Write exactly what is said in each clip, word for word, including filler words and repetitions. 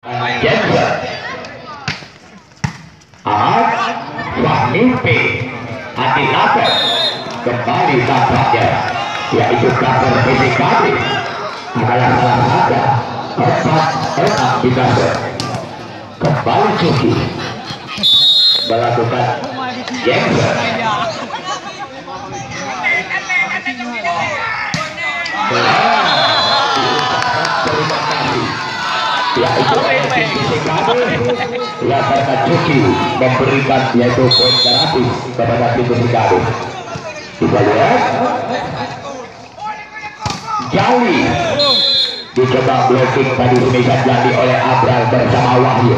Jensen. Ahmad Fahmi P. Adi Latif kembali tampaknya, yaitu cover P J K B adalah salah satu empat enam di dasar. Kembali Cuki melakukan Jensen. Terima kasih. Ya, itu P J K B. Ya, karena Cuki memberikan, yaitu poin gratis kepada tim P J K B. Kita lihat. Jali. Dicoba blocking tadi, semisalnya Jali oleh Abral bersama Wahyu.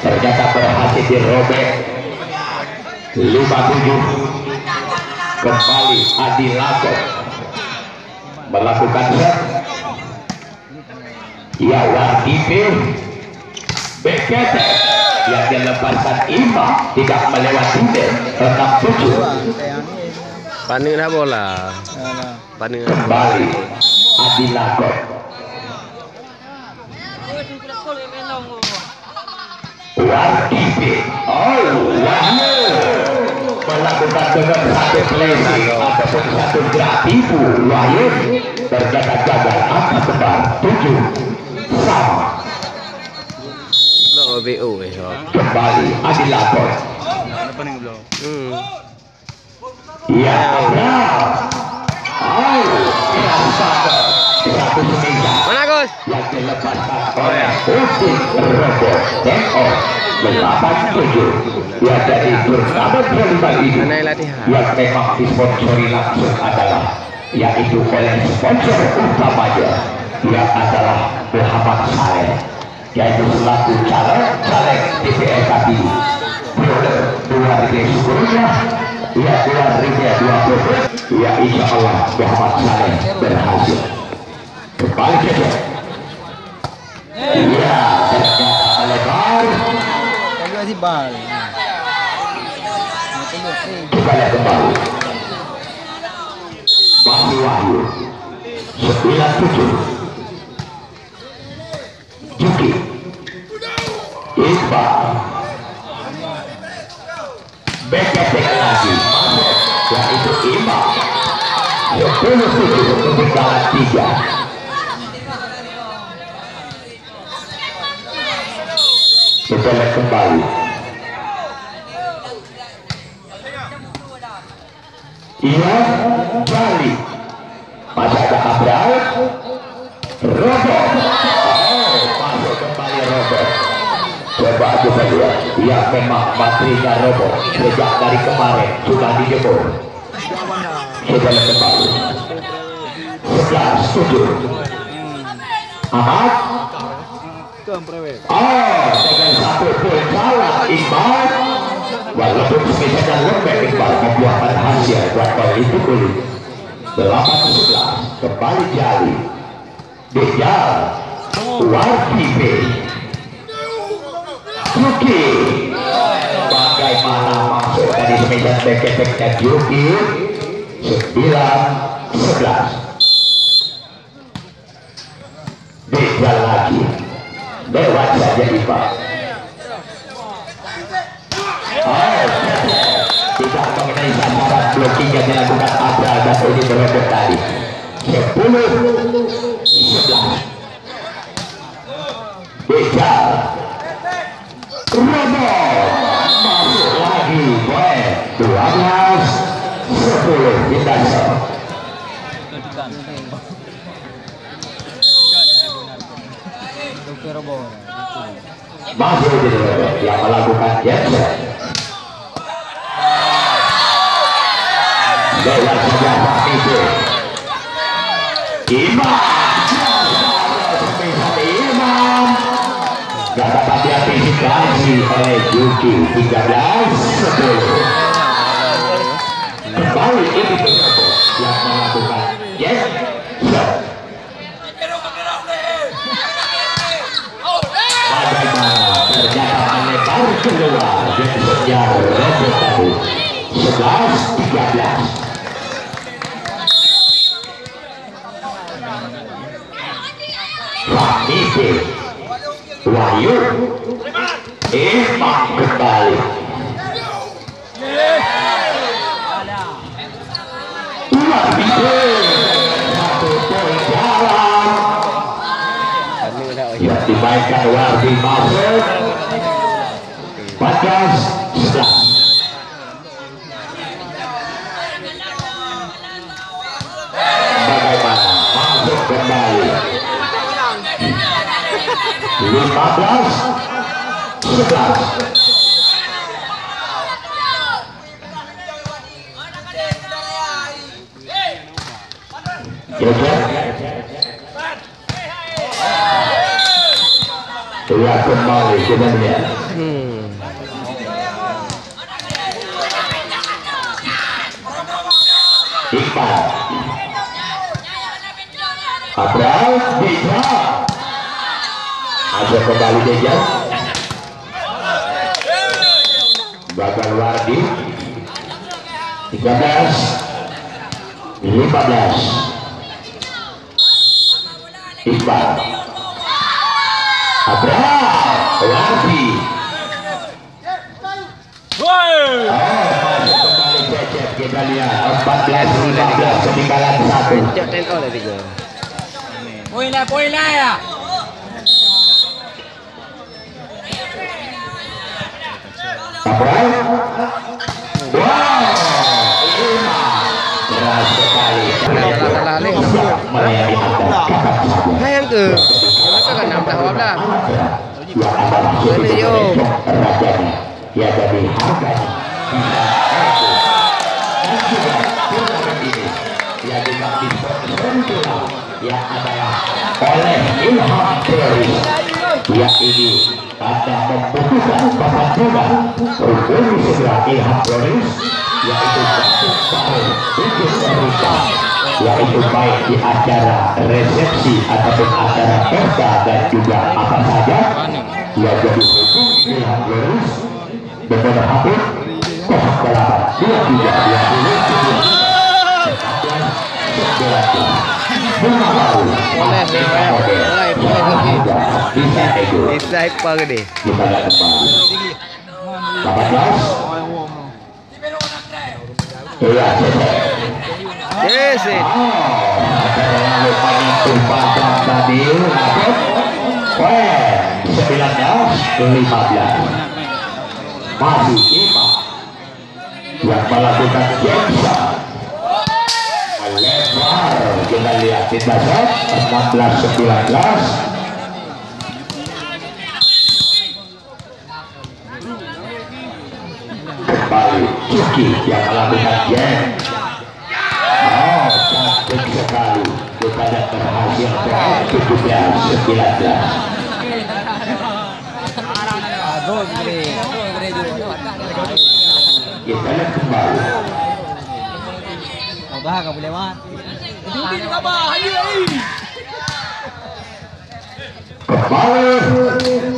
Ternyata berhasil dirobek. Lima tujuh. Kembali Adi Latif melakukan set. Ya, Wardi P. Bek ketek yang dilepaskan Imam tidak melewati net. Enam tujuh. Paneuk dah bola. Paneuk. Kembali Adi Latif. Wardi P. Oh, Wahyu melakukan dengan satu placing ataupun satu gerak tipu. Wahyu ternyata gagal. Angka kembali tujuh sama. Blok B O eh. Kembali Adi Latif. Hmm. Ya, Abra. Au, rasakan satu sembilan. Mana, Gus? Yang dilepaskan oleh Udin Robo. Take off. Delapan tujuh. Ya, jadi turnamen volleyball ini yang memang disponsori langsung adalah, yaitu oleh sponsor utamanya, yang adalah Muhammad Saleh, yaitu selaku caleg, caleg D P R D periode dua ribu sepuluh, ya, dua ribu dua puluh, ya, insya Allah Muhammad Saleh berhasil. Kembali saja. Ya, ternyata melebar. Tadi masih bal. Kita lihat kembali. Masih Wahyu. Sembilan tujuh. Juki. Iqbal. Bek ketek lagi. Masuk. Yaitu Imam. Sepuluh tujuh untuk ketinggalan tiga. Kita lihat kembali. Iya, Jali. Masih ada Abral. Robo. Oh, masuk kembali Robo. Coba kita lihat. Ya, memang materinya Robo. Sejak dari kemarin sudah dijemur. Sudah kembali. Sebelas tujuh. Ahmad. Oh, dengan satu pun salah Iqbal. Walaupun semisal lembek, Iqbal membuahkan hasil buat gol itu boleh. Delapan sebelas, kembali Jali. Dijal. Wardi B. Juki. Bagaimana masuk tadi, semisal bek ketek dan Juki. Sembilan sebelas. Beda lagi. Lewat saja Iqbal. Oh, tidak mengenai sasaran, blocking yang dilakukan Abra dan Udi berobot tadi. Sepuluh sebelas. Beda. Robo masuk lagi, poin dua belas sepuluh kita. Masih di Robo yang melakukan jab shot. Lewat saja Fahmi. Imam. Imam. Gak dapat diantisipasi oleh Juki. Tiga belas sepuluh. Kembali ini Robo yang melakukan jab shot. Bagaimana? Ternyata melebar keluar dan sejarah Robo tadi. Sebelas tiga belas. Fahmi P. Wahyu. Imbang kembali. Ulah bisu. Satu poin jalan. Yang dimainkan Wardi masuk. Bagas, sebelas. Bagaimana? Masuk kembali. Lima belas sebelas. Geser. Iya, kembali kita lihat. Hmm. Iqbal. Abraham bisa. Ada kembali Dejan. Gagal Wardi. Tiga belas, lima belas. Iqbal. Abraham. Wardi. Oh, masuk kembali Cecep. Kita lihat. Empat belas lima belas, ketinggalan satu. Pencet tengok dah tiga. Poin lah, poin lah ya. Abraham. Wow. Keras sekali. Salah-salah ni. Melayani anda. Hai, yang ke? Yang ke enam belas, dua belas. Yang ada. Ini, yo. Rajanya. Ya, jadi harganya bisa. Dan juga turnamen ini, ya, juga disponsori pula. Yang adalah oleh Ilham Floris, yang ini pada membutuhkan bantuan, hubungi segera Ilham Floris, yaitu Datuk Baru Bukit Terbuka, yaitu baik di acara resepsi ataupun acara pesta dan juga apa saja, ya, jadi hubungi Ilham Floris. Daripada Habib, kosong delapan, dua tiga, dua puluh tujuh. Boleh, boleh, boleh, boleh, boleh. Bisa itu. Bisa apa ke dia? Kita lihat kembali. Delapan belas. Iya, cek. Yes, eh. Oh, terlalu menyentuh pagar tadi. Apa? Poin sembilan belas lima belas. Masih imbang. Yang melakukan jam shot. Melebar, kita lihat, kita shot, enam belas sembilan belas. Kembali Cuki yang melakukan jam. Oh, cantik sekali. Kita lihat berhasil, poin tujuh belas sembilan belas. Kita lihat kembali. Abah, kamu lewat. Kembali.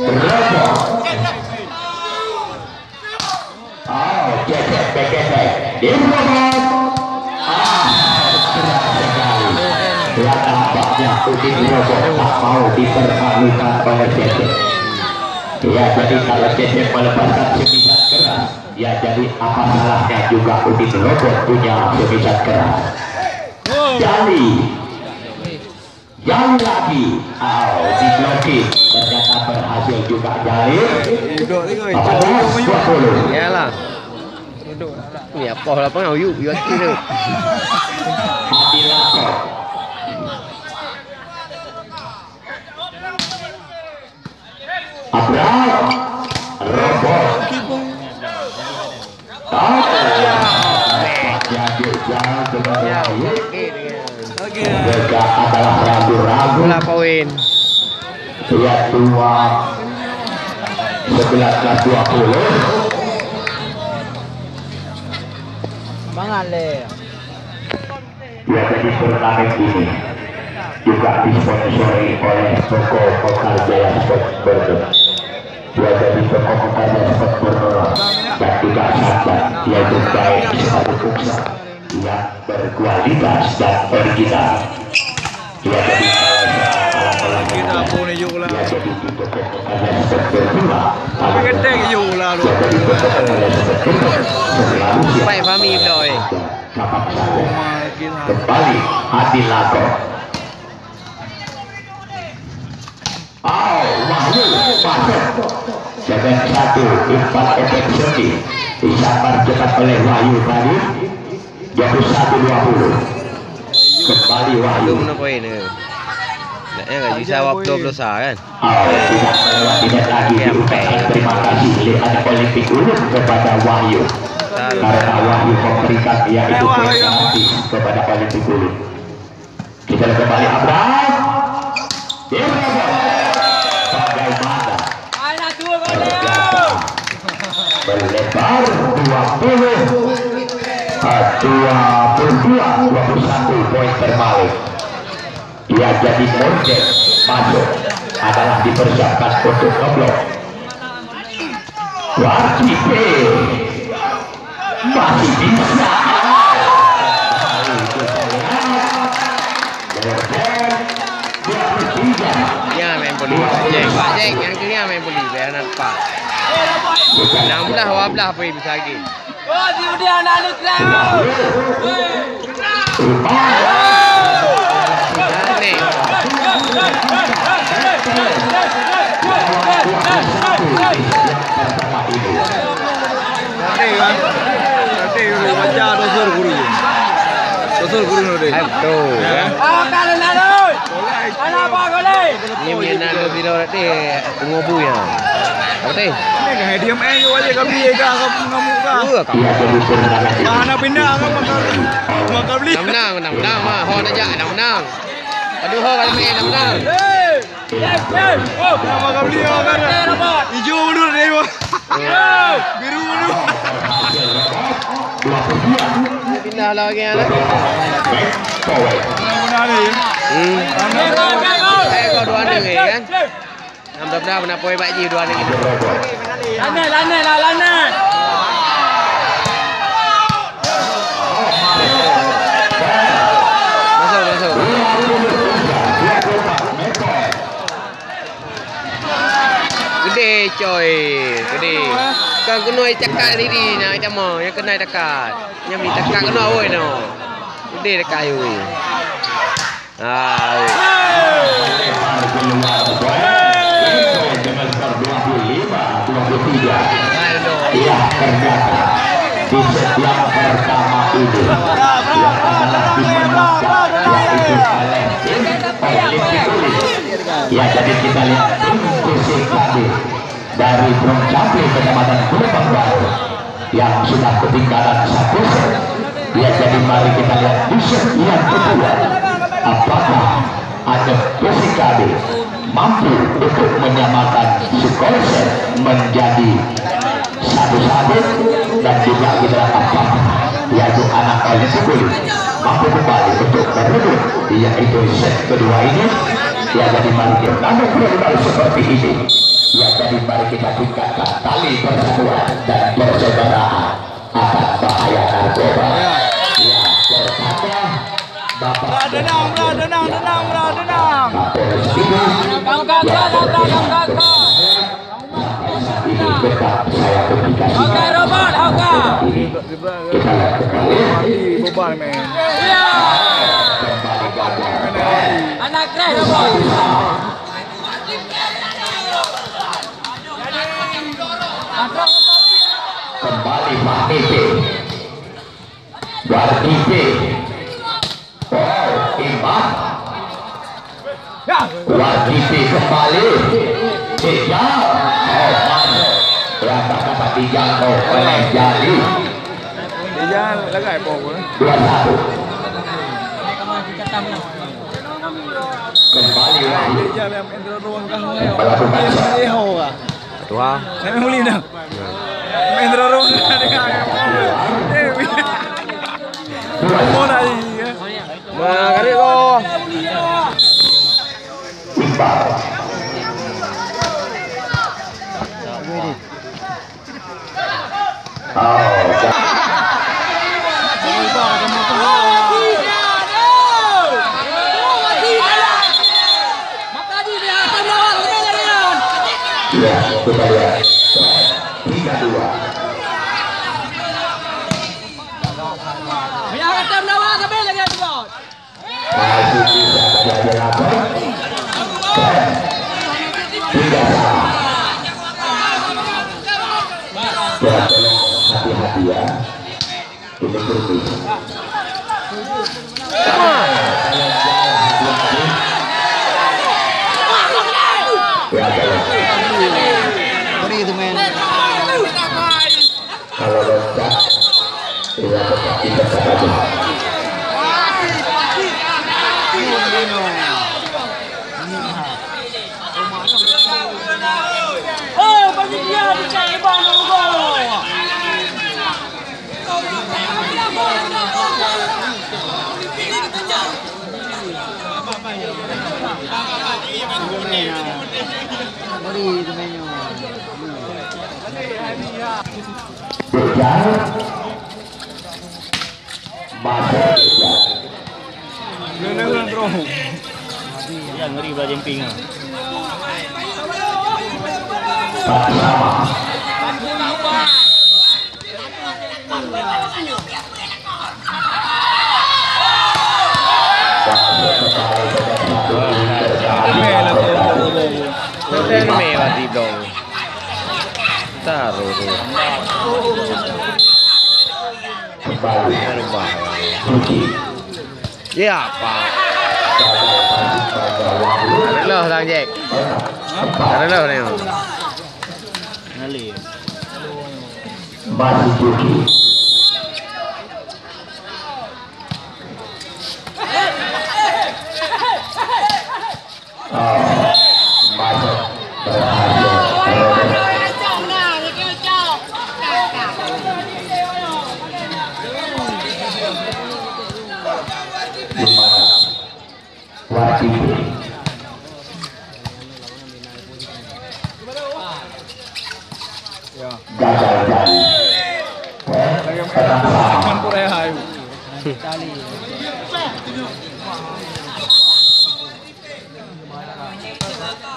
Berapa? Oh, cecek, cecek. Dirobot. Ah, keras sekali. Ya, tampaknya Udin Robot tak mau dipermalukan oleh Cecep. Ya, jadi kalau Cecep melepaskan semisan keras, ya, jadi apa salahnya juga Udin Robot punya semisan keras. Jali. Jali lagi. Oh, diblokir. Ternyata berhasil juga Jali. Duduk tengok. Empat belas dua puluh. Yalah. Duduk. Ni apa lah, pengau yuk, yuk hati tu. Hati lapor. Abraham. Robot. Tampaknya dia jalan dengan baik. Mereka adalah ragu-ragu. Bola poin. Ya, dua. Sembilan belas dua puluh. Semangat, Le. Ya, jadi turnamen ini juga disponsori oleh Toko Mekar Jaya Sport Bogor. Ya, jadi Toko Mekar Jaya Sport Bogor dan juga Sahabat, yaitu baik sepatu futsal yang berkualitas dan original. Ya, jadi kalau soal alat-alat Kita pun yuk lah. Tapi ketek yuk lah lu. Baik, Fahmi pula, eh. Kembali Adi Lato. Oh, Wahyu masuk. Dengan satu umpan efek sendiri disambar cepat oleh Wahyu tadi. Dua puluh satu dua puluh. Kembali Wahyu. Belum na poin ke? Nak, eh, bisa awak dua puluh sa kan? Oh, tidak melewati dan lagi diucapkan terima kasih oleh anak Olimpik Ulun kepada Wahyu. Karena Wahyu memberikan dia itu gratis kepada Olimpik Ulun. Kita kembali Abraham. Dia berapa? Bagaimana? Ternyata melebar dua puluh, ah, dua puluh dua, dua puluh satu poin terbalik. Ia jadi murjek masuk adalah dipersiapkan untuk ngeblok. Wajib. Masih bisa. Dia main volley. Pak Jack, Pak Jack, yang kiri main volley, biar nampak. Enam belas, dua belas pun bisa lagi. Ni. Nanti, kan? Nanti, baca dosa guru. Dosa guru nanti. Hai, betul, ya. Ni meunan dua zero tadi, pungo bu ya. Apa tadi? Ni kan dia main ke wajah kami, ya, ke ngamuk ke? Dua kali. Mana pindah ke, maka, maka beli. Enam enam, enam enam, ah. Ho nak jak, enam enam. Aduh, ho kali main, enam enam. Nama kau beli apa kan? Hijau menurut dia, Bang. Biru menurut. Pindah lah orang lah. Mana ni? Hmm. Eh, kau dua ni kan? Enam belas pernah poi bak ji dua ni. Lana, lana, lana, lana. Masuk, masuk. Gede coy, gede. Kan keunoe cakat tadi na, nyang keunoe cakat. Nyang mi cakat keunoe awai no. Gede dekat ayu. Ah. Keluar poin. Dengan skor dua puluh lima dua puluh tiga. Iya, ternyata di set yang pertama ini yang adalah dimenangkan, yaitu oleh tim Olimpik Ulin. Ya, jadi kita lihat tim P C K B dari Brong Campli, Kecamatan Gelombang Baru, yang sudah ketinggalan satu set. Ya, jadi mari kita lihat di set yang kedua, apakah anak P C K B mampu untuk menyamakan skor set menjadi satu satu, dan juga kita lihat apakah, yaitu anak Olimpik Ulin mampu kembali untuk merebut, yaitu set kedua ini. Ya, jadi mari kita tanduk kembali seperti ini. Ya, jadi mari kita tingkatkan tali persatuan dan persaudaraan akan bahaya narkoba. Ya, pertama, Bapak Bra, tenang, Bra, tenang, tenang, Bra, tenang. Kapolres Pidie. Kang Kakak, Kang Kakak, Kang Kakak. Sampai saat ini tetap saya komunikasi. Oke, robot, oke. Ini kita lihat kembali. Mati beban, men. Iya. Kembali gagal. Anak keren, robot. Kembali Fahmi P. Wardi P. Oh, Iman. Wardi P kembali. Kejar. Oh, masuk. Rata-rata dijangkau oleh Jali. Dia lagai bol. Dua satu. Kembali Wahyu. Melakukan shot. Ketua. Saya boleh dah. Main terorong dengan, eh, semua dah, ya. Wah, kali ko. Iqbal. Oh, ja- Kembali. Tiga dua. Meunyoe ka tem lawan, sabe lagèe tu, Bos. Masih bisa terjadi apa? Tiga sama. Ya, tolong hati-hati ya. Ini kurdi. Kalau loncat, tidak tetap, tidak tetap. Betul. Masuk. Ya, ngeri bela jemping ah. Sama. Masuk kembali dengan satu. Mé lah tu. Hotel mé mati dong. Taruh tu. Kembali. Berubah. Suci. Ya, Pak. Ada lah, Bang Jack. Ada lah ni. Masih Suci. Oh, masuk berhasil. Gimana? Wasit. Gagal jadi. Eh, tenang sama.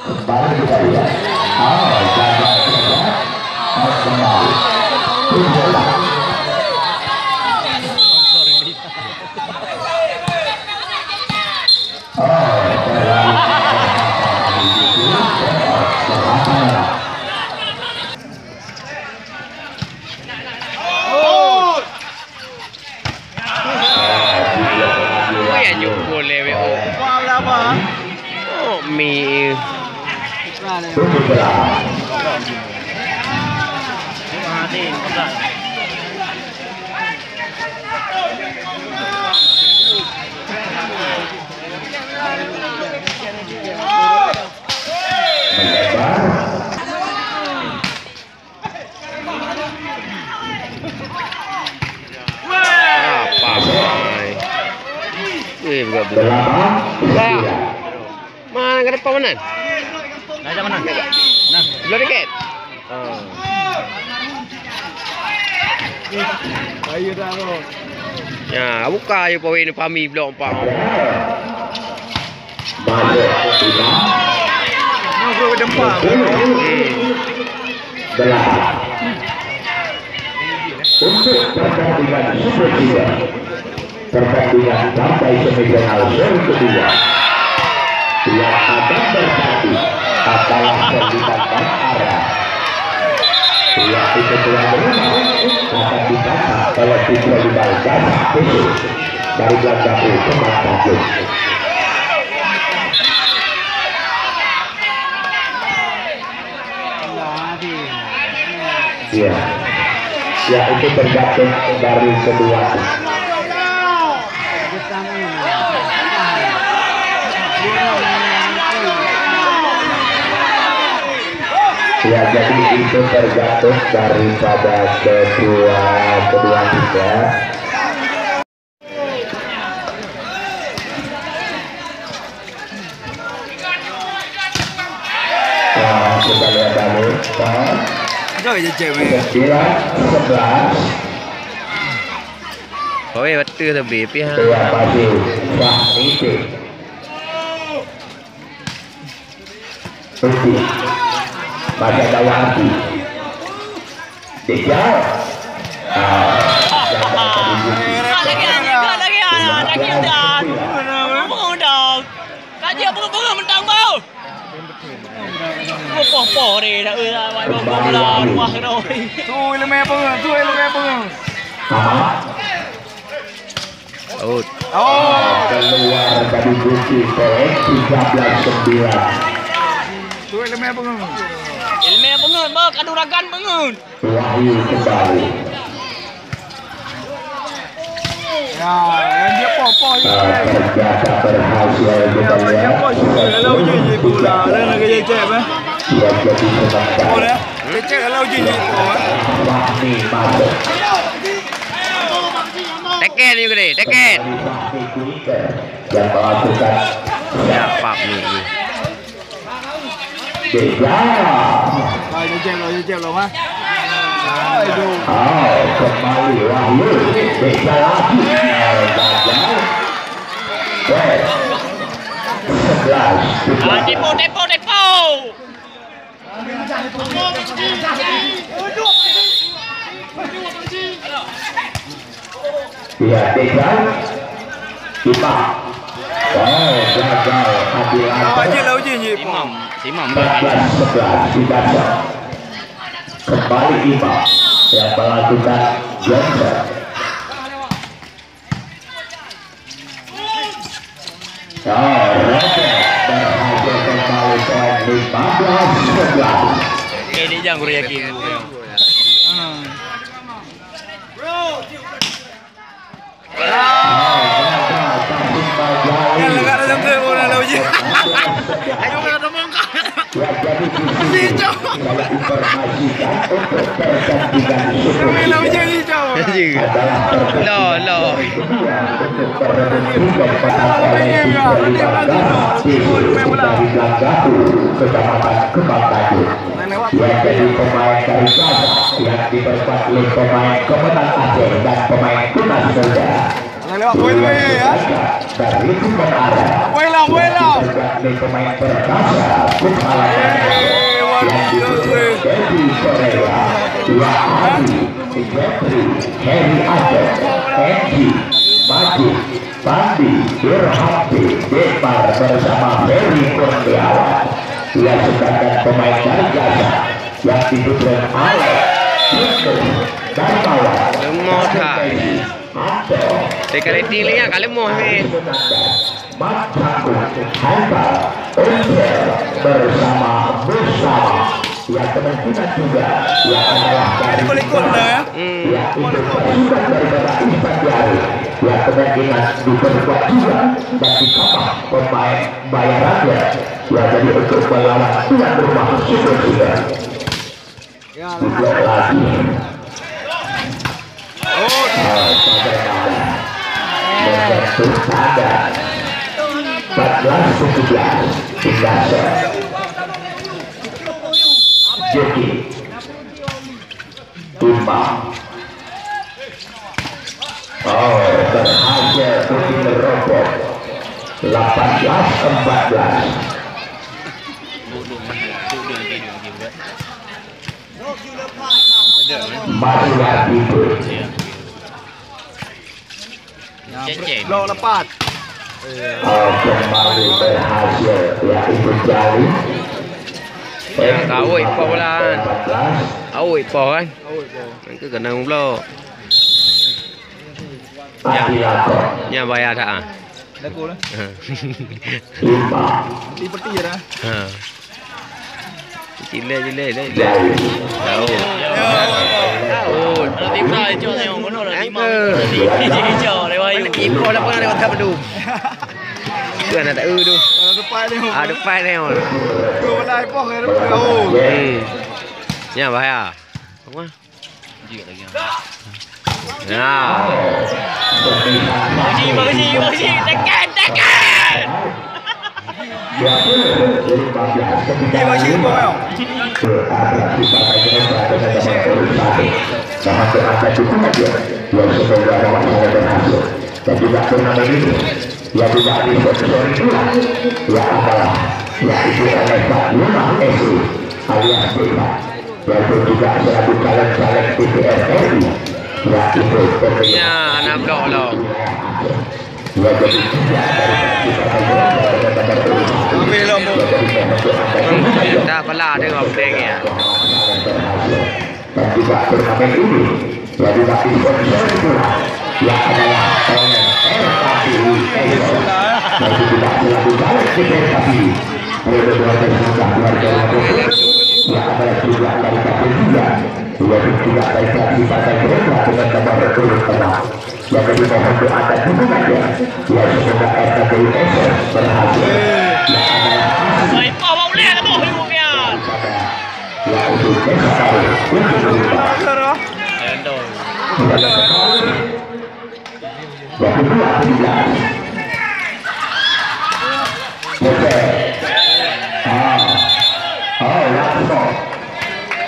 Kembali kita lihat. Oh, gagal kita. Kembali. Bola. Oh, terlalu. Weh, nyukul lé, weh, oh. Oh, mi. Apa, Mai? Eh, bukan bola. Delapan, sembilan. Mana ka depan mana? Nah, mana? Nah, belum dikit. Oh. Ayo dah, bro. Ya, buka ayo pawai ni pami blok empat. Masuk ke dalam. Sepuluh. Belasan. Untuk pertandingan Super Tiga, pertandingan sampai semifinal seri kedua, yang akan bertanding adalah Ferdinand dan Ara. Pihak itu tuan rumah akan ditantang oleh tim Ferdinand dan Ara dari Belanda, Teman Tanjung. Ya. Ya, itu tergantung dari kedua tim. Ya, jadi itu tergantung daripada kedua, kedua tim, ya. Nah, kita lihat dulu, Pak. Jauh je, cewek. Sembilan, sebelas. Oi, betul lebih pihak. Iya, pasti. Wah, itu. Oke. Pada gawang tu. Dejal. Ah, gagal tadi. Lagi, lagi, lagi, lagi, lagi, udah. Udah. Kaji apa, apa, mentang bau. Poh-poh deh, dah, eh, dah, dah, dah, dah, dah. Tu ilmu apa? Tu ilmu apa? Sama. Out. Oh. Keluar dari Bukit Toren, tiga belas sembilan. Tu ilmu apa? Ilmu apa? Bah, kaduragan bangun. Wahyu kembali. Ya, yang dia poh-poh je. Ah, ternyata berhasil kita lihat. Dia poh je, kalau uji je pula. Ada nak kerja cek, eh? Dia jadi penantang. Oh, dah. Dia cek kalau uji je poh, eh? Fahmi masuk. Teken you gede, teken. Fahmi Kuiker yang melakukan. Ya, Fahmi. Deja. Ah, jejak loh, jejak loh, ha. Aduh. Oh, kembali Wahyu. Deja lagi. Oh, gagal. Baik. Sebelas. Ah, tempo, tempo, tempo. Ya, Dejan. Imam. Oh, gagal. Adil. Awak je lah uji je. Imam. Imam. Empat belas sebelas di dasar. Kembali Imam yang melakukan genser. Oh, Robert berhasil kembali poin lima belas sebelas. Eh, dia jangan yakin. Yang dekat dah sampai bola dah uji. Ayo, kena temukan. Lo, lo. Kecamatan Kembang Tanjung. Yang jadi pemain dari Gaza yang diperkuat oleh pemain Komendan Aceh dan pemain Tunas Muda. Lewat poin lagi, ya. Dari Kumanara. Poin lah, poin lah. Dari pemain perkasa Kumanara. Eh, luar biasa, weh. Debbie Correa. Dua hari. Jeffrey, Heri Adam, Andy, Majid, Pandi, Irham, Demar bersama Ferry Kurniawan. Ya, sedangkan pemain dari Gaza yang dipegang oleh Yusuf Darmawan. Lemah tak? Sekali tilik ya, kalau mau, weh. Mat Cakung, Haikal, Umar bersama, bersama. Ya, kemungkinan juga, ya, adalah dari, ya, itu pasukan daripada Ihsan Jari. Ya, kemungkinan diperkuat juga dan ditambah pemain bayarannya. Ya, jadi untuk melawan tuan rumah Super Junior. Ya, lagi. Oh, bagaimana? Menyentuh tanda. Empat belas tujuh belas. Tinggal set. Joki. Imam. Oh, berhasil Udin robot. Delapan belas empat belas. Masih lagi. Ceceng. Blok lepas. Oh, kembali berhasil, ya, itu jali. Ya, kawai pok bola kan. Empat belas. Awai pok kan. Awai pok. Kan ke kandang blok. Ya. Nya bayar tak ah? Laku lah. Ha. Lima. Beli peti je dah. Ha. Cilek, cilek, cilek, cilek. Tahu. Oh, nanti pula cok tengok mana lah lima. Cok lewat. Mana kipas lah pernah lewat tak betul. Tu anak tak tu. Kalau depan ni. Ah, depan ni. Dua belah ipoh kan. Oh. Hmm. Nya bahaya. Apa? Nah. Bagus, bagus, bagus. Tekan, tekan. Dan juga turnamen ini, ya, juga disponsori pula, ya, adalah, ya, itu oleh Pak Lurah S U. alias Dewa, yaitu juga selaku calon caleg D P R R I, yaitu pemilihan. Ya, anak blok lo. Ia jadi juga dari fraksi Partai Gerindra dengan nomor urut satu. Ia jadi mohon doa dari kita. Dah pala tengok prank ya. Dan juga turnamen ini, jadi bagi sponsor pula, yang adalah P L N R K P U Eko. Dan juga selaku caleg D P R K P U periode dua ribu sembilan belas dua ribu dua puluh empat, yang adalah juga dari K P tiga, yaitu juga dari fraksi Partai Gerindra dengan nomor urut enam. Yang jadi mohon doa dan dukungannya. Ya, semoga R K P U Eko berhasil. Yang adalah hasil daripada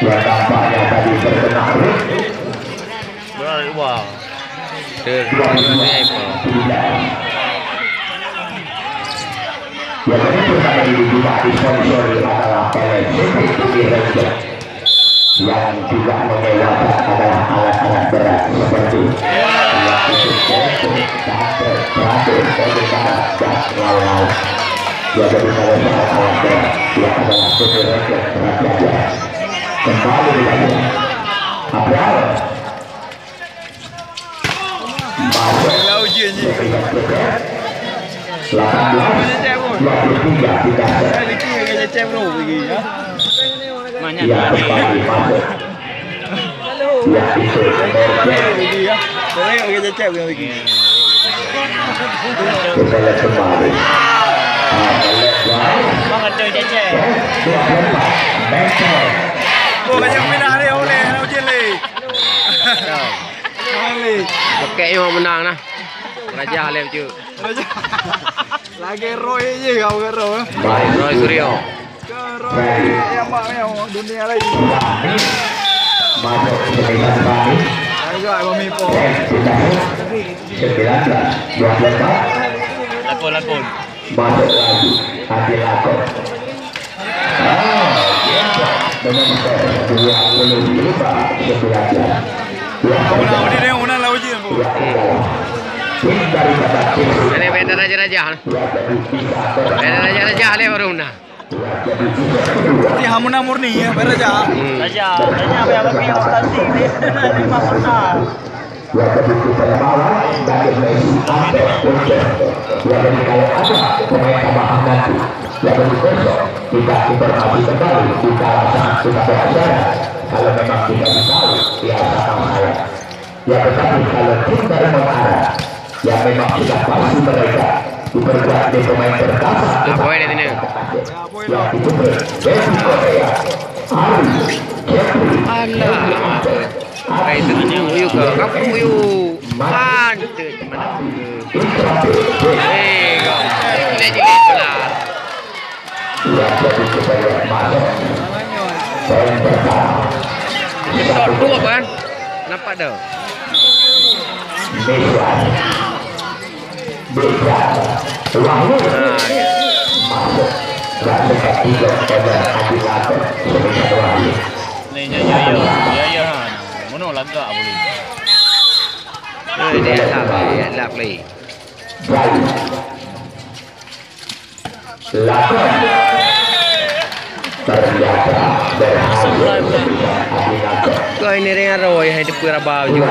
Wah, tampaknya tadi terkena rem. Wah. Yang pertama ini juga disponsori adalah P L N C P Putih Raja, yang juga menyewakan adalah alat-alat berat seperti, ya, itu koper, sampo, sabun, bagaimana, dan lain-lain. Ya, jadi kalau soal alat berat, ya, adalah Putih Raja, Raja. Kembali lagi. Abraham. Masuk. Delapan belas dua puluh tiga, tidak. Yang kembali masuk. Ya, itu. Kita lihat kembali. Dua puluh empat meter. Oh, banyak pindah ni, oleh, oleh. Bukek nyoe menang nah. Raja lem cu. Lagèe Roy je kau ke Roy. Roy Suryo. Ke Roy yang mak yang dunia lain. Masuk sembilan kali. Agak mami po. Sembilan belas, dua puluh empat. Lakon, lakon. Masuk lagi. Adil Lakon. Ah, dia dengan skor dua puluh lima sembilan belas. Dua puluh lima. Ini beda raja-raja. Beda raja-raja le baru nah. Ti hamuna murni ya, beda raja. Hmm. Raja, raja apa yang bagi ustaz ni? Dia masuk nah. Ya, begitu pada bawah, bagi Messi, Ante, Kunce. Ya, jadi kalau ada pemain tambahan nanti, ya, jadi besok kita informasi kembali di kala saat kita berbicara. Kalau memang kita tahu, ya, sama saya. Ya, tetapi kalau tim dari Mekah, ya, memang sudah pasti mereka diperkuat di pemain pertama. Ah, boleh dah sini. Ya, itu Messi, Korea, Ari, Jeffrey, Alah. Hai, tengah ni, uyu ke? Kamu uyu. Mantap, teman. Eh, kau. Ini jadi bola. Ini tak dua kan? Nampak dah. Nah, ya. Ni, ya, ya, ya. Ya, ya, ha. Mono lagak boleh. Eh, dia lap, dia lap lagi. Lapan. Ternyata berhasil. Kau ini dengan roh ya, itu pura bau juga.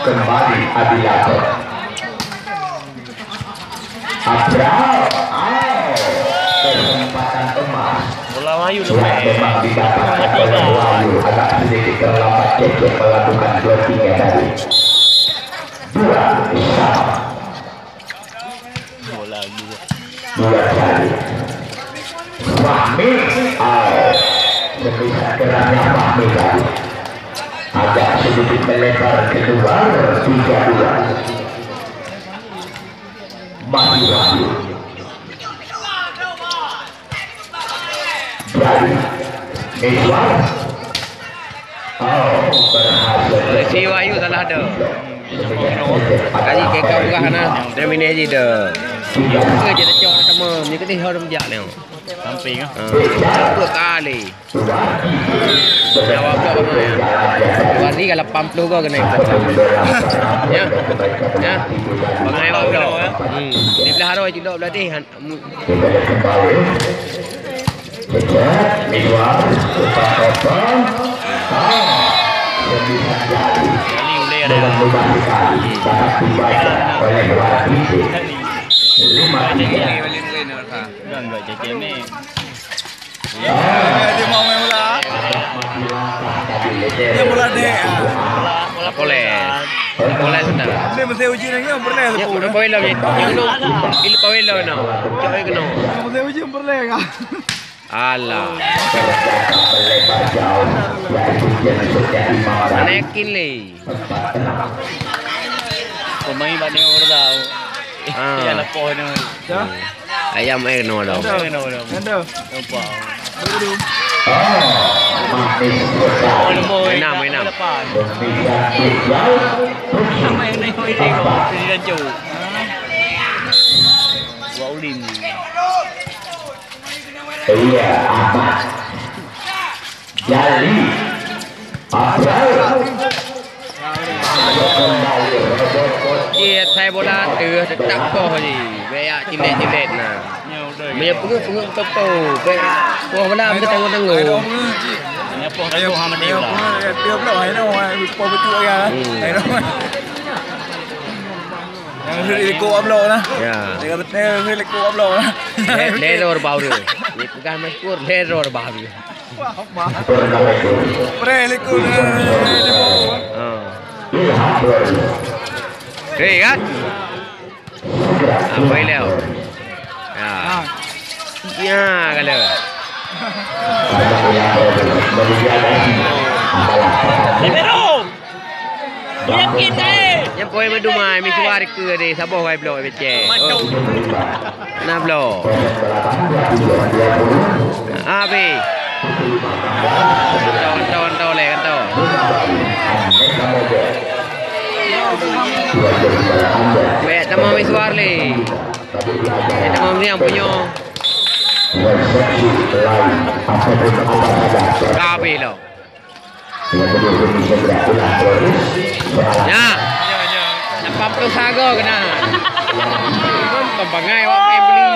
Kembali Adi Lato. Abraham. Oh, kesempatan emas. Bola Wahyu tu. Yang memang didapatkan oleh Wahyu agak sedikit terlambat cek melakukan blockingnya tadi. Dua sama. Bola Wahyu. Dua kali. Fahmi, oh, sempat kerasnya Fahmi tadi. Agak sedikit melebar keluar, tiga dua. Masih Wahyu. Jadi, Miswar. Oh, berhasil. Si Wahyu salah dah. Kaji keka peugah na, terminal je dah. Ke je tacok. Oh, ni keudéh ho lam jak ni. Samping ah. Ah, dua kali. Nyawa pula kena ya. Dua hari ka lapan puluh go kena. Ya. Ya. Bangai awak pula. Hmm. Di belah arah cilok belah deh. Mu- Dia mau main bola. Dia bola dek. Bola, bola poles. Bola poles sudah. Dia mesti uji lagi, yang pernah. Ya, sepuluh. Poin lah, Bit. Ilu poin lah, no. Cok yang kena. Mesti uji pernah, kan? Alah. Mana yakin le? Pemain bak nengok dah. Ah. Ya, lepoh ni. Ayam eh kena dah. Ada. Kena dah. Ada. Nampak. Enam, enam. Sama yang naik ini kau. Jadi dah jauh. Buat ulin. Iya, Ahmad. Jali. Abdul. Jih, asai bola teuh, teutak poh jih. Bèk jak cilet-cilet na. Meunyoe peungeuet, peungeuet beutôi-beutôi. Bèk poh bola, bèk tanggong-tanggong. Meunyoe poh tanggong hana mati lah. Dia pula, hai noh, hai poh beutôi ya. Hmm. Hai noh. Yang liko ablo nah. Ya. Dia kata, "Eh, liko ablo nah." Le-, leror baru. Ni peugah masyhur, leror baru. Preh likot, eh, di bawah. Ha. Hei, kan? Apa ini? Ya. Ya, kalau. Libero! Yakin kae? Nyang poe meudumai, misuar keue deh, saboh wai bloe becek. Mantap. Oh. Nah, bloe. Habis. Kantô, kantô, kantô lé, kantô. Bèk tamong misuar lé. Bèk tamong siang punyo. Habis lo. Ya. Lapan puluh sago kena. Kan pembangai awak main beli.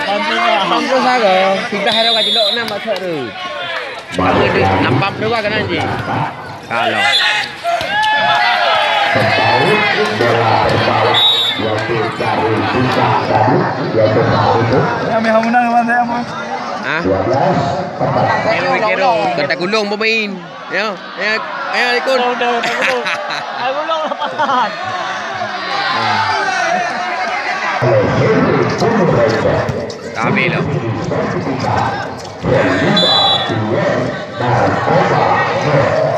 Lapan puluh sago. Sudah ada kat cilok enam masuk tu. Lapan puluh kena je. Kalau. Yang menang mana, Mas? Hah? Kero, kero. Kata gulung pemain. Ya, ya, ya, ikut. Udah, udah, udah, udah. Aku udah lapangan. Kami lah.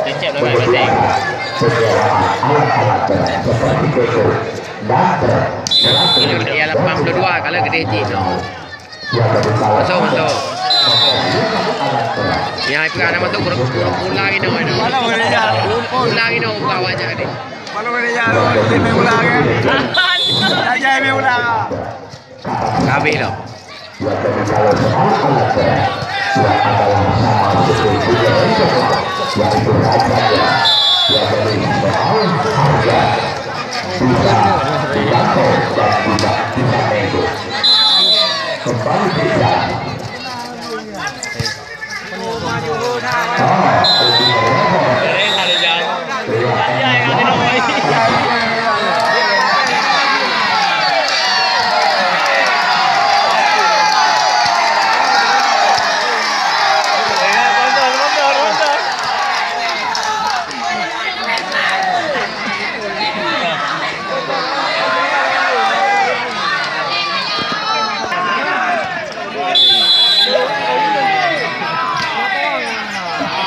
Cecep lah, Bang. Seperti itu. Dan truk. Iya, lapan puluh dua kalau gede cik tu. Masuk, masuk. Ya, itu kan masuk guru, guru pulang ini, ini. Pulang ini, kawan jadi. Kalau boleh ya, boleh main bola kan? Saja main bola. Habis tu. Kembali kita.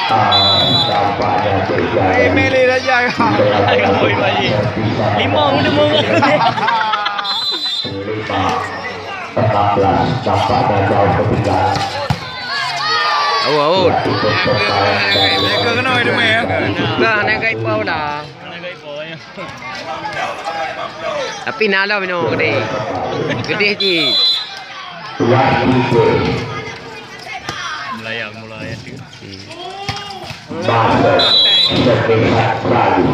Ah, tampaknya terjadi. Mele saja. Lima muda muda. Lima. Enam belas. Tampaknya jauh ketinggalan. Awas, awas. Mereka kena, ya, Demai, ya? Nah, nak gaib pau lah. Nak gaib pau, ya. Tapi na lom inoe keudeh. Keudeh cit. Wah, itu. Mulai ya, mulai ya, tu. Hmm. Masuk sekitar kali.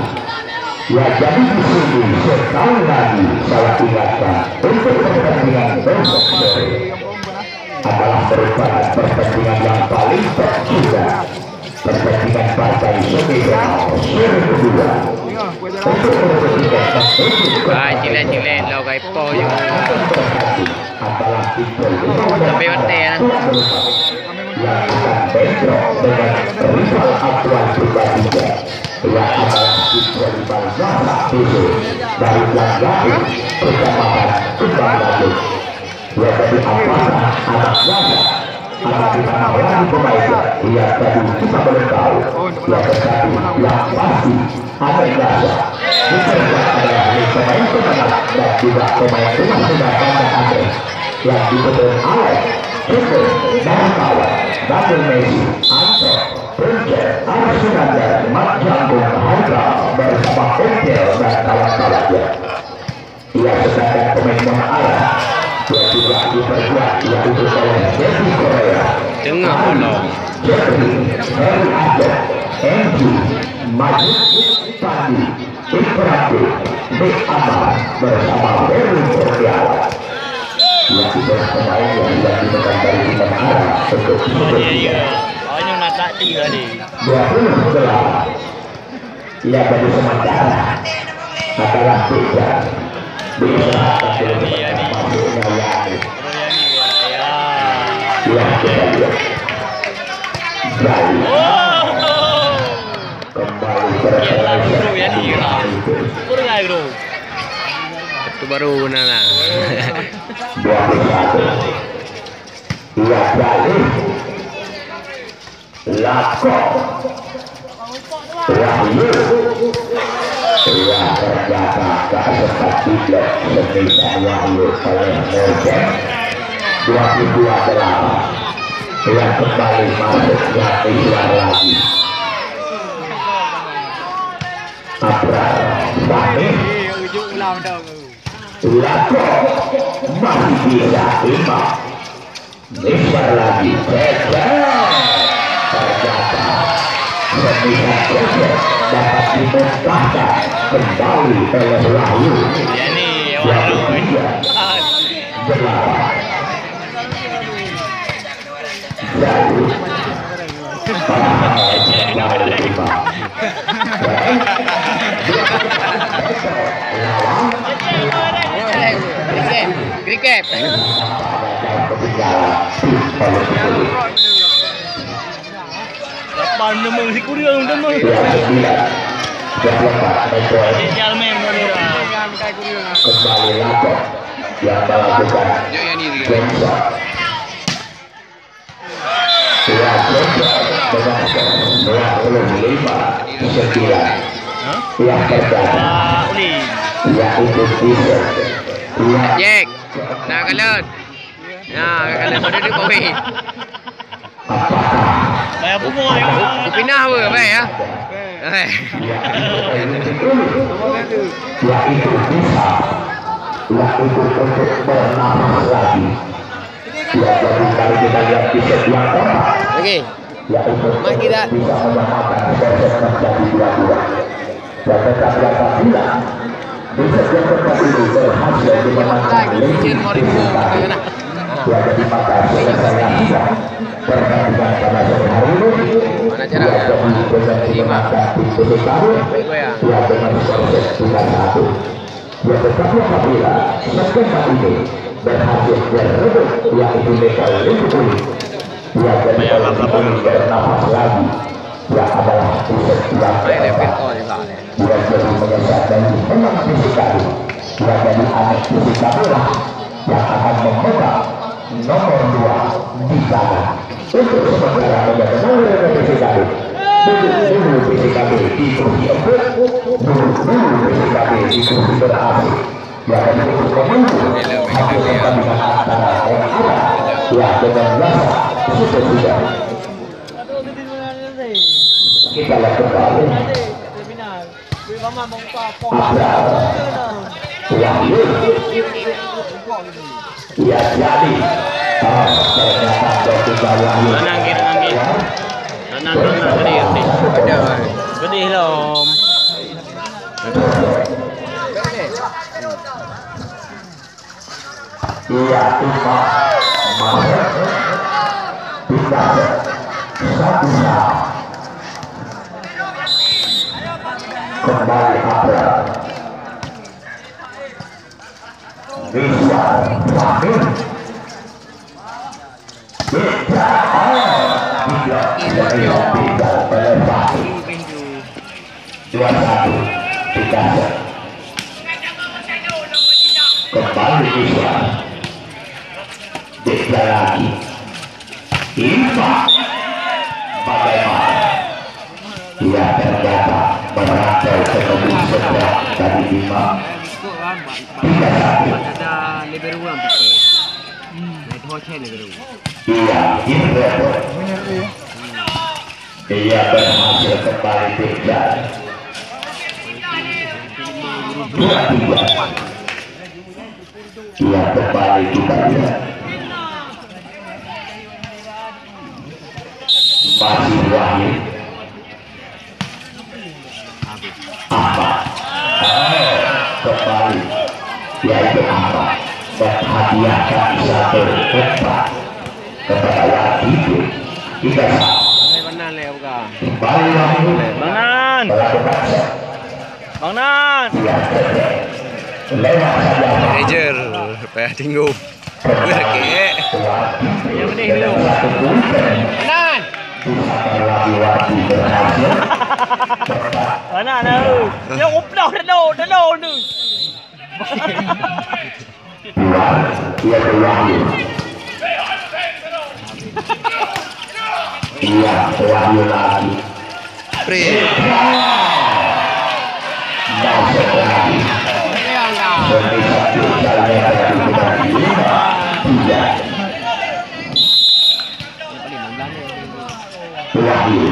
Ya, jadi di sini sekali lagi saya ingatkan, untuk pertandingan besok sore adalah merupakan pertandingan yang paling penting juga. Pertandingan partai semifinal seri kedua. Untuk merebut tiket menuju ke Ah, cilek-cilek lo gai po je. Yang akan bertanding adalah tim Polri Sampai mati, ya. Tuan Rumah yang akan bentrok dengan rival aktual pribadinya, yang adalah tim Polri Bangsa Desa dari Langgae, Kecamatan Kembang Batu. Ya, jadi apakah anak Gaza akan ditambah lagi pemain? Ya, jadi kita belum tahu. Ya, tetapi yang pasti anak Gaza diperkuat adalah oleh pemain penengah dan juga pemain rumah tangga Banda Aceh yang dipenuhi oleh Ceko, Darmawan, Daniel Messi, Anto, Punce, Arsunander, Mat Jangkung, Haikal bersama Onkel dan kawan-kawannya. Ya, sedangkan pemain tengah arah yang juga diperkuat yaitu oleh Debbie Korea, Tengah bolong. Jeffrey, Heri Adoh, Andy, Majid, Pandi, Ibrahim, Bek Amar bersama Ferry Kurniawan. Ya, itulah pemain yang sudah ditekan dari tim tengah arah untuk Oh, iya, iya. Oh, yang nak taktik tadi. Dua puluh delapan. Ia jadi sementara adalah tidak diserahkan dulu sementara masuknya Yani. Ya, kita lihat. Baik. Kembali berkelahi. Itu baru benar lah. Dua puluh satu. Ia balik. Lakoe. Wahyu. Wah, ternyata tak sempat diblok semisan Wahyu oleh Morgan. Dua puluh dua delapan. Yang kembali masuk Yati Suar lagi. Abrar Fahmi. Lakoe masih bisa imbang. Lebar lagi, cedera. Ternyata, semisan cedera dapat dimuntahkan kembali oleh Wahyu. Yang ketiga, delapan. Jauh. Padahal kembali imbang. Lawan. Kriket. Kriket. Lapan nama si Kurang nama. Kembali Lakoe yang melakukan game shot. Dua puluh lima sembilan. Yang pertama. Yaitu Vincent. Jack. Nah, kalau. Nah, kalau pada dia poin. Bayar pungo ya. Kupinah apa, baik ya? Eh. Yaitu bisa. Yaitu untuk bernapas lagi. Ya, jadi mari kita lihat di sebelah tempat. Okey. Yaitu Mat kita. Bisa menyamakan skor terjadi dua dua. Dan tetapi apabila di sebelah tempat ini berhasil dimenangkan Lady Rizal, ya, jadi maka selesai sudah pertandingan pada sore hari ini. Mana cara? Ya, jadi dengan dimenangkan tim Bukit Baru, ya, dengan skor set tiga satu. Ya, tetapi apabila skema ini berhasil direbut, yaitu Nepal Liverpool, ya, jadi ini bernafas lagi, ya, adalah Yusuf Ibrahim. Ya, jadi menyesat dan menang fisik tadi. Ya, jadi anak fisik lah yang akan memegang nomor dua di sana. Untuk sementara menjaga nomor representasi kami, duduk dulu P C K B di kursi empuk, duduk dulu P C K B di kursi berasing. Ya, dan untuk menunggu hasil pertandingan antara yang ada, ya, dengan rasa sukacita. Kita lihat kembali. Abra. Wahyu. Ya, jadi. Ah, ternyata ada tiga Wahyu. Tenang, Ki, tenang, Ki. Tenang, tenang, sedih, sedih. Sedih lom. Iya, Imam masuk. Pindah. Satu sama. Kembali Abra. Rizwan Fahmi. Beda. Tidak. Beda oleh Fahmi. Dua satu. Dikasih. Kembali Rizwan. Beda lagi. Imam. Bagaimana? Ia ternyata merantau ke negeri seberang dari Imam. Tiga satu. Ada libero orang tu. Ada dua cek libero. Iya, ini repot. Ia berhasil kembali tinggal. Dua tiga. Ia kembali kita lihat. Masih Wahyu. Ahmad. Oh, kembali. Yaitu Ahmad. Menghadiahkan satu empat kepada Wahyu. Tiga sama. Kembali Wahyu. Bang Nan. Melakukan set. Bang Nan. Lewat saja. Manager, payah tinggung. Berkek. Yang ni dulu. Nan. Nan, Nan. Yang uplah dah, dah, dah, dah. Iya, iya. Iya, Wahyu lagi. Pri. Wahyu.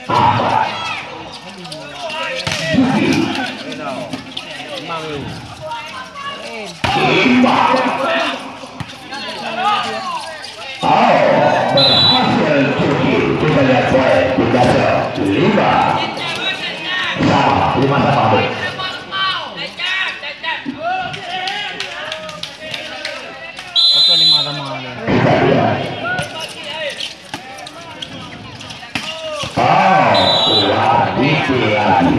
Ahmad. Imam. Oh, berhasil Juki. Kita lihat poin. Tiga lima. Sama, lima sama, Bro. Oke, lima sama, Bro. Kita lihat. Oh, luar biasa lagi.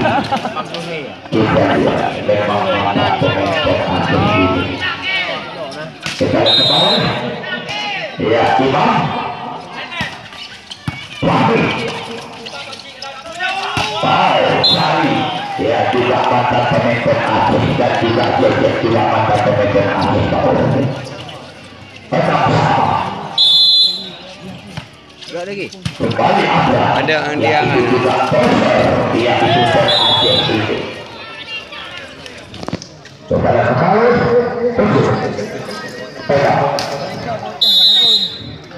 Kita lihat, memang mantap pemain Perseid ini. Kita lihat kembali. Ya, Imam. Fahmi. Wow, Fahmi. Ya, juga mantan pemain Perseid dan juga Joseph juga mantan pemain Perseid. Enam sama. Ada yang dia.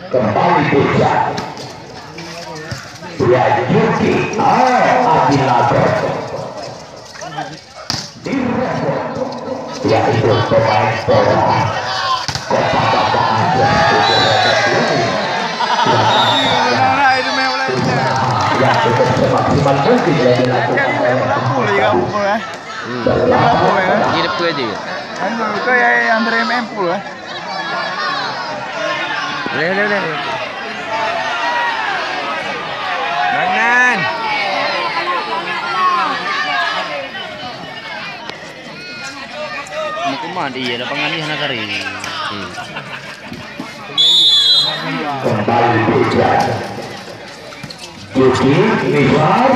Kembali puncak. Ya, Juki. Ah, Adi Lagot. Yaitu pemain bola Kota Banda Aceh. Yang cukup semaksimal mungkin yang dilakukan oleh Di depan aja. Anu, kau yang, yang dari M M pun, eh? Boleh, boleh, boleh. Jangan. Mau ke mana dia? Lapangan ni hana kering. Hmm. Kembali hujan. Juki, Nizar.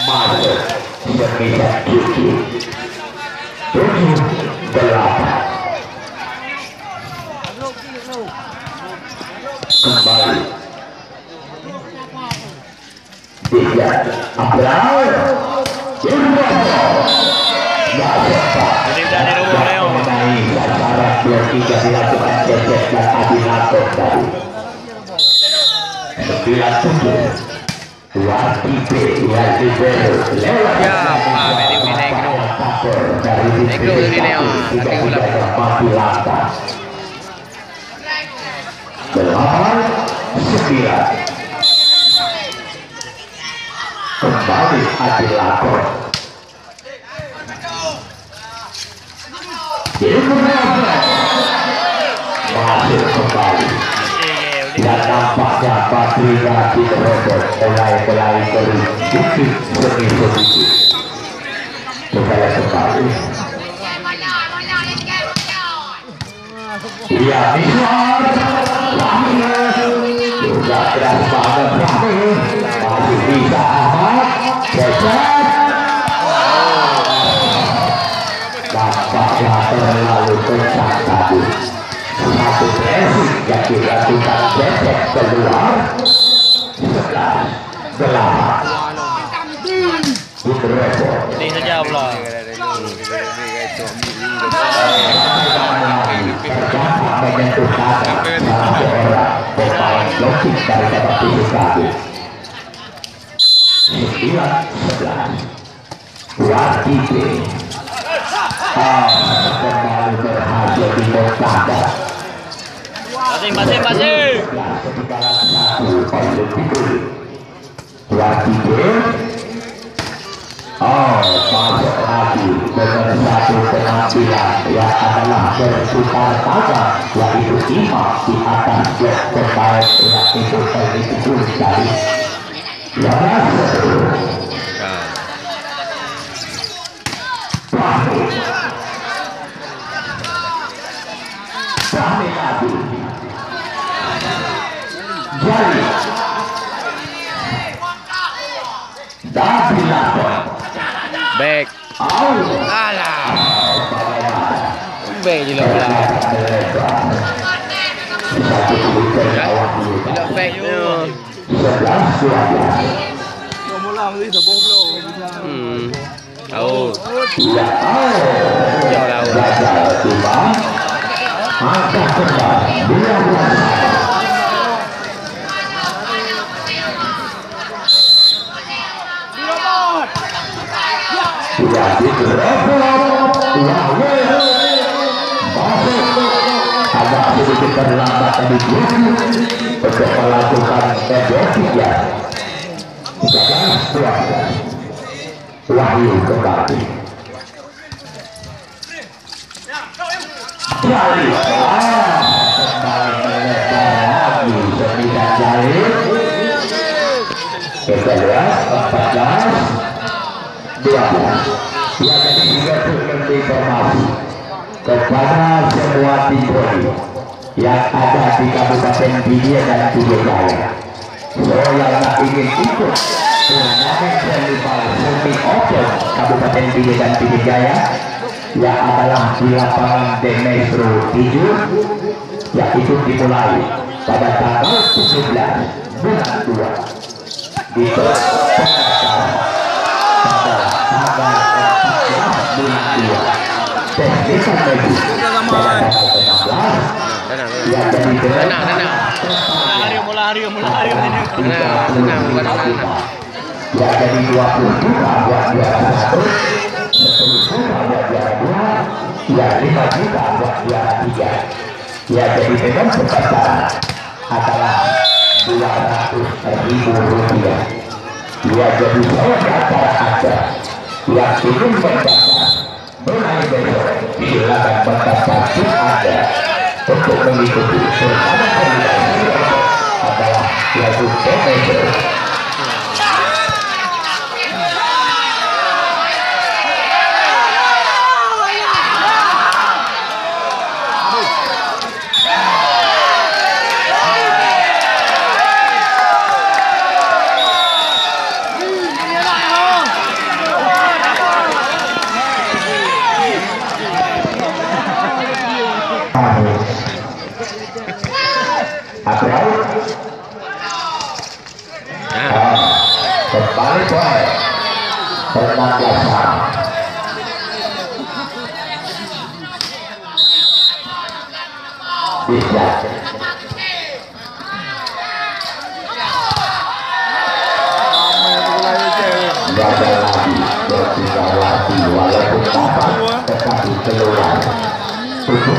Masuk. Semisal Juki. Tujuh, delapan. Kembali. Tiga. Abral. Jadi, dah ada di rumah, Leo. Mengenai sasaran dua tiga dilakukan Cecep dan Adi Lato tadi. Sembilan tujuh. Wakipe yang libero lewat. Ya, Pak, very good. Dari Negro ini, oh, tiga tiga, mati langkah. Delapan sembilan. Kembali Adil Lakukan. Masuk kembali. Dan nampaknya Badrina di robot mulai-mulai berhenti sedikit-sedikit. Kembali kembali. Iya, Miswar. Fahmi. Sudah keras banget Fahmi. Masih bisa Ahmad. Cecep. Nampaknya terlalu kencang tadi. Satu pressing yang dilakukan Cecep keluar. Sebelas, delapan. Pedih saja pula. Sembilan sebelas. Wakipe. Ah, kembali berhasil dibongkar. Passing, passing, passing. Ketinggalan satu, Paulus Fikri. Wakipe. Oh, masuk lagi dengan satu penampilan yang adalah berputar taga, yaitu Imam di atas blok pemain, yaitu Ferdi Fikri tadi. Lima belas. Fahmi. Fahmi lagi. Jali. Back. Alah. Back je lah. Tidak back tu. Hmm. Oh. Jauh lah. Sudah digerebek. Agak sedikit terlambat tadi untuk melakukan pendotik ya. Sebelas dua belas. Wahyu kembali. Jali. Ah, kembali melebar lagi Seniman Jali. Kita lihat, empat belas, dua belas. Ya, jadi juga untuk memberi informasi kepada semua tim voli yang ada di Kabupaten Pidie dan Pidie Jaya. So, yang nak ingin ikut turnamen volleyball semi open Kabupaten Pidie dan Pidie Jaya, yang adalah di lapangan Demetro tujuh, yaitu dimulai pada tanggal tujuh belas bulan dua. Di pada tanggal empat belas bulan dua. Teknikan lagi pada tanggal enam belas. Yang jadi tenang, tenang. Mula hari, mula hari, mula hari. Tenang, tenang, bukan apa-apa. Yang jadi dua puluh juta buat juara satu, sepuluh juta buat juara dua, yang lima juta buat juara tiga. Yang jadi tenang peserta adalah dua ratus ribu rupiah. Yang jadi saya daftar Anda yang ingin mendaftar mulai besok, silakan mendaftar tim Anda untuk mengikuti turnamen volleyball adalah yaitu P M S. Abraham. Ah, kembali poin. Enam belas sama. Bisa.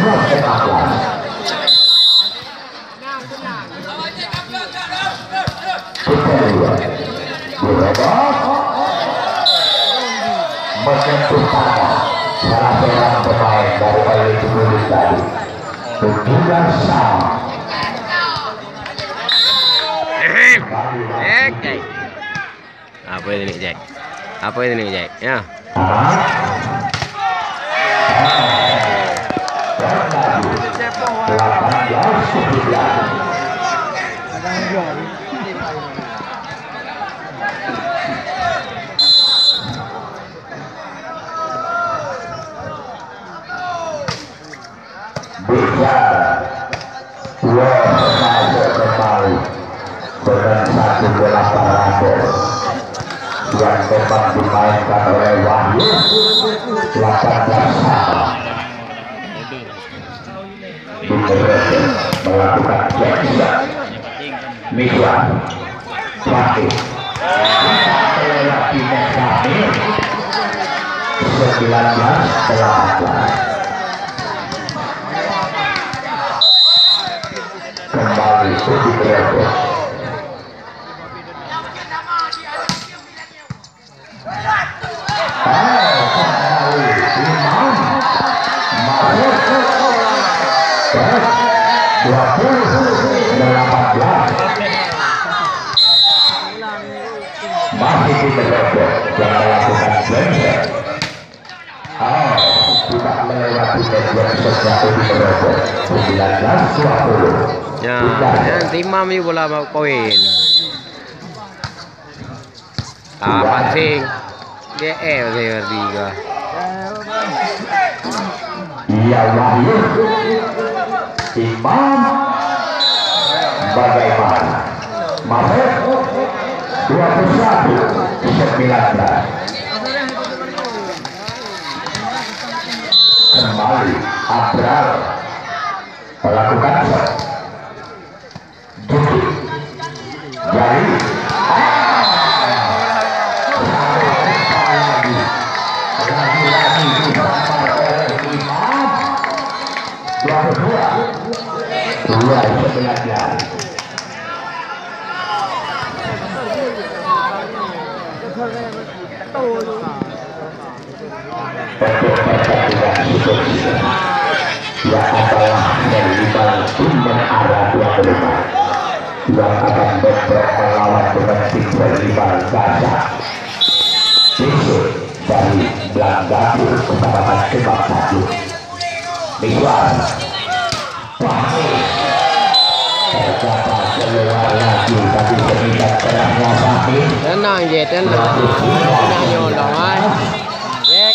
Kita lihat. Direbut. Menyentuh tangan salah seorang pemain dari Oilin Cibulu tadi. Dan juga sama. Oke. Apa ini, Jack? Apa ini, Jack? Ya. Bisa. Wah, masuk kembali dengan satu bola parade yang memang dimainkan oleh Wahyu. Delapan belas sama. Di melakukan cek. Miswar. Fatih. Melewati Mekami. Sembilan belas delapan belas. Kembali Udi Brego. Masih di Brego yang melakukan transfer. Oh, tidak melewati median sejauh di Brego. Sembilan belas dua puluh. Ya, yang timam ni bola koin. Ah, pancing. G E masih bertiga. Iya, Wahyu. Imam. Bagaimana? Masuk. Dua puluh satu sembilan belas. Kembali Abrar melakukan shot. Jepit. Jari. Ah! Lagi-lagi disambar oleh Imam. Dua puluh dua. Dua sebelas jari. Untuk pertandingan seterusnya, yang adalah Volleyball Tim Menara dua puluh lima yang akan bentrok melawan dengan tim Volleyball Gaza. Besok dari Blang Gapur, Kecamatan Kembang Tanjung. Miswar. Fahmi. Terdapat keluar lagi tadi, berikan tengahnya Fahmi. Tenang je, tenang. Tenang nyoe dong, ai. Jack.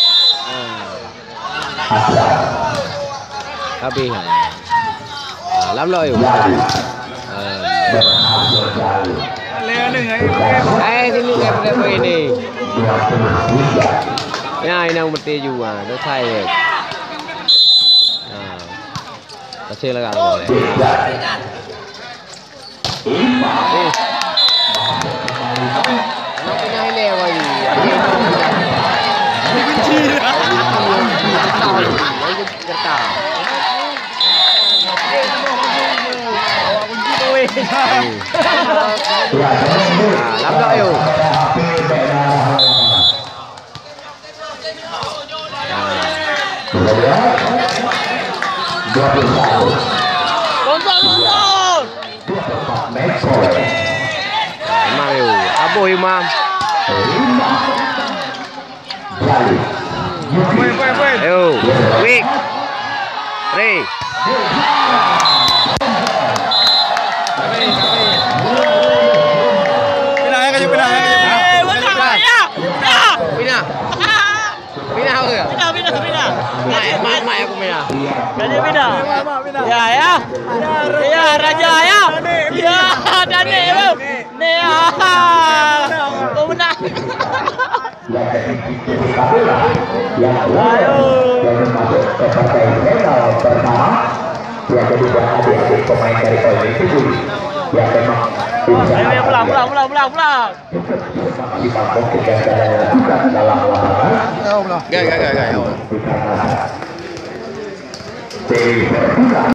Asal. Habis. Ah, lam loh, yuk. Lagi. Ah. Berhasil jauh. Hai, sini saya boleh begini. Dua puluh tiga. Ya, inang betul juga. Dah saya. Ah. Kasih lah, Kak. Boleh. Tiga. Lima. Eh. Anak pindah hilang lagi. Dikunci. Dikunci. Dikunci. Dikunci. Ah, lam dah, ayo. Dua puluh satu. Tonton, tonton. Imam, ayo. Aboh, Imam. Ayo, quick. Re. Pindah, ya, kaju pindah, ya, kaju pindah. Pindah. Pindah. Pindah apa? Pindah, pindah, pindah. Mai, mai, mai aku pindah. Kaju pindah. Ya, ya. Ya, raja, ya. Ya, Danik, bro. Ni, ah. Kau menang. Yang jadi, yang yang masuk ke partai final pertama, yang jadi buat adik-adik pemain dari Oilin Cibulu yang memang bisa. Ayo, pulang, pulang, pulang, pulang, pulang. Maksimal mungkin yang saya lakukan dalam lapangan. Gai, gai, gai, gai, ya Allah. Dikarenakan T V Fortuna.